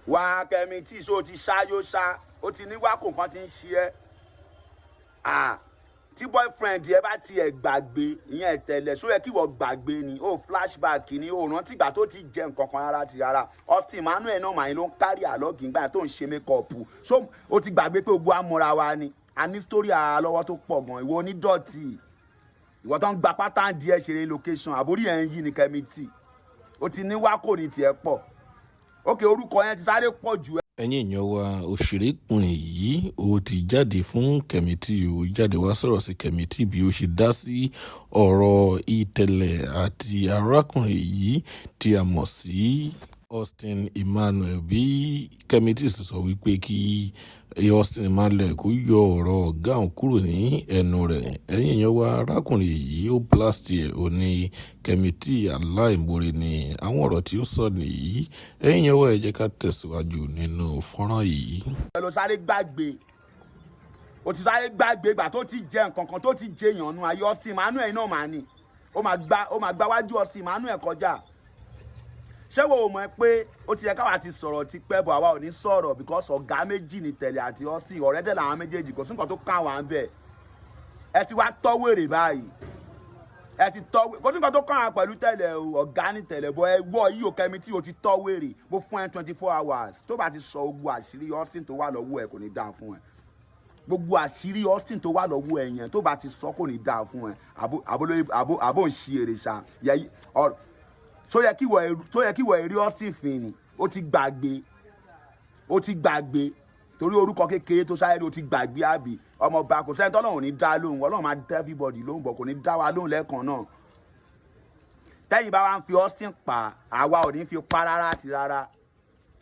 Wá Kẹ́mi tí ṣó ti ṣáyó ṣá, ó ti ní wákò kan ti ń ṣe ẹ́. Ah, tí boyfriend ẹ bá tiẹ̀ gbàgbé ìyẹn tẹ́lẹ̀, ṣó yẹ kí wọ́n gbàgbé ni? Ó flashback ni, ó rántí ìgbà tó ti jẹ nǹkan kan rárá ti rárá. Austin Emmanuel náà màá ló ń kárí àlọ́gì ìgbà tó ń ṣe makeup. Ṣó o ti gbàgbé pé gbogbo amúra wa ni a ní story ara lọ́wọ́ tó pọ̀ gan? Ìwọ onídọ̀tí, ìwọ tó ń gba pátá díẹ̀ ṣeré location, àbórí ẹ̀ ń yí ni. Kẹ́mi tí o ti ní wákò ní tiẹ̀ pọ̀. Ókè, orúkọ yẹn ti sáré pọ̀ jù. Ẹ̀yin èèyàn wa, òṣèrékùnrin yìí ó ti jáde fún Kẹ́mi tí ó jáde wá sọ̀rọ̀ sí Kẹ́mi tí bí ó ṣe dá sí ọ̀rọ̀ Ìtẹ̀lẹ̀ àti arákùnrin yìí tí a mọ̀ sí Austin Emmanuel. Bí Kẹ́mi tí sọ wípé kí Austin Emmanuel kó yọ ọ̀rọ̀ ọ̀gá òun kúrò ní ẹnu rẹ̀. Ẹ̀yin èèyàn wa, arákùnrin yìí ó blast ẹ̀, ó ní Kẹ́mi tí aláìmoore ni. Àwọn ọ̀rọ̀ tí ó sọ nìyí. Ẹ̀yin èèyàn wa, ẹ jẹ́ ká tẹ̀síwájú nínú fọ́nrán yìí. Ẹ lọ sáré gbàgbé, o ti sáré gbàgbé ìgbà tó ti jẹ nǹkan kan, tó ti jẹ èèyàn nu ayé. Austin Emmanuel náà mà ní ó máa gbá wájú Austin Emmanuel kọjá. Ṣé wo ò mọ̀ pé ó ti yẹ káwa ti sọ̀rọ̀ ti pẹ́ bọ̀? Àwa ò ní sọ̀rọ̀ because ọ̀gá méjì ní Tẹ̀lé àti Austin, ọ̀rẹ́ dẹ̀ làwọn méjèèjì, kò sí nǹkan tó kàn wá ń bẹ̀. Ẹ ti wá tọ́ wèrè báyìí, ẹ ti tọ́ wèrè. Kò sí nǹkan tó kàn wá pẹ̀lú Tẹ̀lé o, ọ̀gá ní Tẹ̀lé bọ́. Ẹ wọ́ yìí o, Kẹ́mi tí o ti tọ́ wèrè. Mo fún ẹ 24 hours, tó bá ti sọ gbogbo àṣírí Austin tó wà lọ́wọ́ ẹ, kò ní dáa fún ẹ. Gbogbo àṣírí Austin tó wà lọ́wọ́ ẹ yẹn, tó bá ti sọ, kò ní dáa fún ẹ. Àbó àbó àbó ń ṣi èrè ṣá yẹ ọ. Tó yẹ kí wọ èrè Austin fin ni. Ó ti gbàgbé, ó ti gbàgbé torí orúkọ kékeré tó sáré ní. Ó ti gbàgbé àbí? Ọmọọba, kò sẹ́ni tọ́lọ́run ò ní dá lóhùn. Ọlọ́run máa dá everybody lóhùn bọ̀, kò ní dá wa lóhùn lẹ́ẹ̀kan náà. Tẹ́yìn bá wa ń fi Austin pa, àwa ò ní fi pa rárá àti rárá.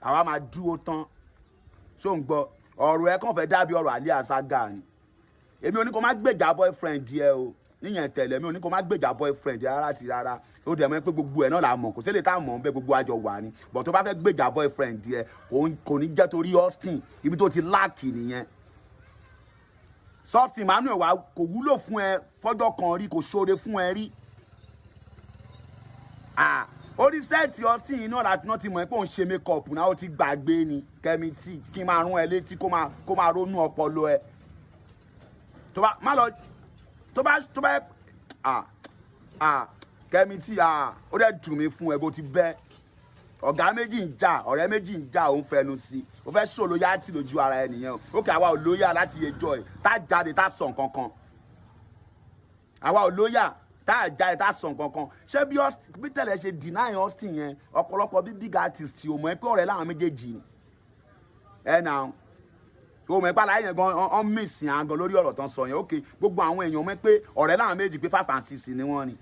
Àwa máa dúró tán. Ṣó ń gbọ́? Ọ̀rọ̀ ẹ kàn fẹ́ dàbí ọ̀rọ̀ àlẹ́ àṣàgà ni. Èmi ò ní kó má gbèjà boyfriend yẹ o, níyẹn tẹ̀lé. Mi ò ní kó má gbèjà boyfriend yẹ rárá ti rárá. Ó dẹ̀ mọ́ pé gbogbo ẹ̀ náà là mọ̀, kò sí lè tá a mọ̀ ń bẹ́, gbogbo àjọ wà ní. But tó bá fẹ́ gbèjà boyfriend yẹ, kò ní jẹ́ torí Austin. Ibi tó ti lack nìyẹn. Austin Emmanuel wa kò wúlò fún ẹ fọ́jọ́ kan rí, kò ṣoore fún ẹ rí. Ah, orí set Austin náà láti náà ti mọ̀ pé òun ṣe makeup náà. Ó ti gbàgbé ni. Kẹ́mi tí kí n máa rún ẹ létí, kó máa ronú ọpọlọ ẹ. Tó bá má lọ, tó bá ah ah, Kẹ́mi tí ah, ó dẹ̀ dùn mí fún ẹ bó ti bẹ́. Ọ̀gá méjì ń jà, ọ̀rẹ́ méjì ń jà, òun fẹnu sí i. Ó fẹ́ ṣòro yáàtì lójú ara ẹ nìyẹn o. Ó kẹ́ àwa ò lóyà láti yẹjọ́ ẹ̀ tá jáde tá sọ nǹkan kan. Àwa ò lóyà tá jáde tá sọ nǹkan kan. Ṣé bí bí tẹ̀lé ṣe deny Austin yẹn, ọ̀pọ̀lọpọ̀ bí big artist ò mọ̀ ẹ́ pé ọ̀rẹ́ láwọn méjèèjì ni ẹ nà ó mọ̀ ẹ́ pé àlàyé yẹn gan ọ́n miss yẹn gan lórí ọ̀rọ̀ tán sọ yẹn. Ok, gbogbo àwọn èèyàn mọ̀ pé ọ̀rẹ́ láwọn méjì, pé 5 and 6 ni wọ́n ni,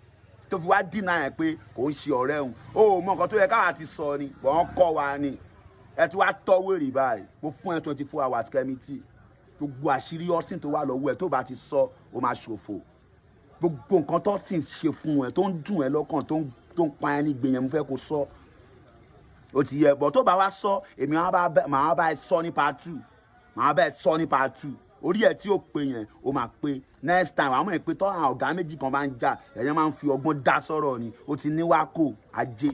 tó fi wá deny yẹn pé kò ń ṣe ọ̀rẹ́ òun. Ó mọ nǹkan tó yẹ káwa ti sọ ni, wọ́n kọ́ wa ni. Ẹ ti wá tọ́ wèrè báyìí. Mo fún ẹ 24 hours, Kẹ́mi tí gbogbo àṣírí Austin tó wà lọ́wọ́ ẹ, tó bá ti sọ, ó máa ṣòfò. Gbogbo nǹkan tó Austin ṣe fún ẹ tó ń dùn ẹ lọ́kàn, tó ń pa ẹ ní gbìyànjú, mo fẹ́ kó sọ. Ó ti yẹ bọ̀. Tó bá wá sọ, èmi máa bá ẹ sọ ní part two, máa bá ẹ sọ ní part two. Orí ẹ tí ó pe yẹn, ó máa pe next time. Àwọn ìpè tó àwọn ọ̀gá méjì kan bá ń jà, ẹ̀yẹ́ máa ń fi ọgbọ́n dá sọ̀rọ̀ ni. Ó ti ní wákò ajé.